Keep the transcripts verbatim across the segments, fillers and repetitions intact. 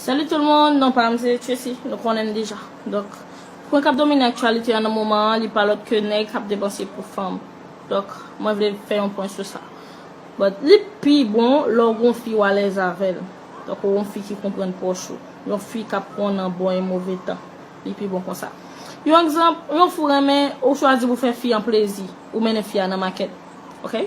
Salut tout le monde, non pa m se Tracy, nou konnen m deja. Donk, pwen k ap domine aktyalite an nan moman an, li pa lòt ke nèg k ap depanse pou fanm. Donk, mwen vle fè yon pwen sou sa. But, li pi bon lè w gon fi w alèz avè l. Donk, ou yon fi ki konprann pòch ou. Yon fi k ap pran w nan bon e move tan. Li pi bon konsa. Yon egzanp, yon fi w renmen, ou chwazi pou fè fi an plezi, ou mennen fi a nan makèt. Ok?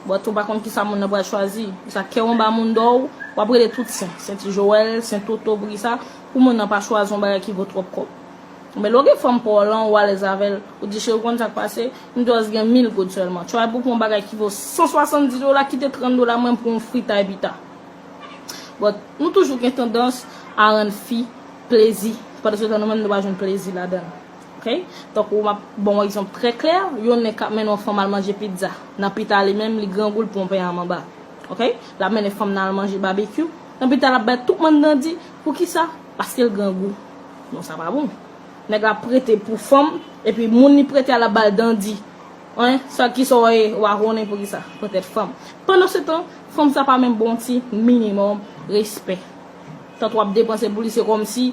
But ou pa konn kisa moun nan pral chwazi. Sa kè w anba moun dò w, w ap rele tout sen. Sen Ti Joel, sen Toto, poukisa? Pou moun nan pa chwazi yon bagay ki vo twòp kòb. Men lè w gen fanm pa w lan, ou alèz avè l, ou di, cheri, ou konn sa k pase? M di w gen mil goud sèlman. Try pou w pran yon bagay ki vo san swasanndis dola, kite trant dola, mwen pran yon fritay pita. But nou toujou gen tandans a rann fi plezi. Pandan se tan, nou menm nou pa jwenn plezi ladan l. Ok? Tankou m ap ba w yon egzanp trè klè, yon nèg k ap mennen yon fanm al manje pizza. Nan pita li menm, li grangou, l pran yon pen a manba. Ok? L ap mennen fanm nan al manje babekyou. Nan pita l ap bay tout moun dandi. Poukisa? Paske l grangou. Non, sa pa bon. Nèg la prete pou fanm, epi moun li prete a l ap ba l dandi. Wen, sa ki sa w ye, w a konnen poukisa. Petèt fanm. Pandan se tan, fanm sa pa menm ba w yon ti minimòm respè. Tan w ap depanse pou li, se kòmsi,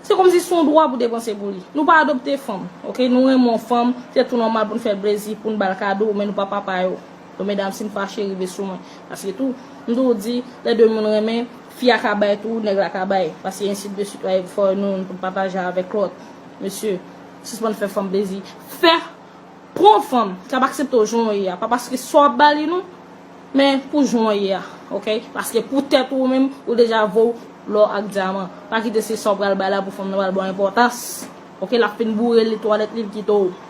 se kòmsi se yon dwa pou depanse pou li. Nou pa adopte fanm, ok? Nou renmen yon fanm, se tou nòmal pou n fè l plezi, pou n ba l kado, men nou pa papa yo. Donk, medam, si n fache, rive sou mwen. Paske tou, m toujou di, lè de moun renmen, fi a ka bay tou, nèg la ka bay. Paske ensi de suite, fò nou, nou pataje avèk lòt. Mesye, sispann fè fanm plezi. Fè, pran fanm, k ap aksepte w jan w ye a. Pa paske sa w ap ba li non, men pou jan w ye a, ok? Paske pou tèt ou menm, ou deja vo lò ak dyaman. Pa kite se sa w pral bay la pou fanm nan pral ba w enpòtans. Ok, l ap fin boure li, twalèt li, l kite w.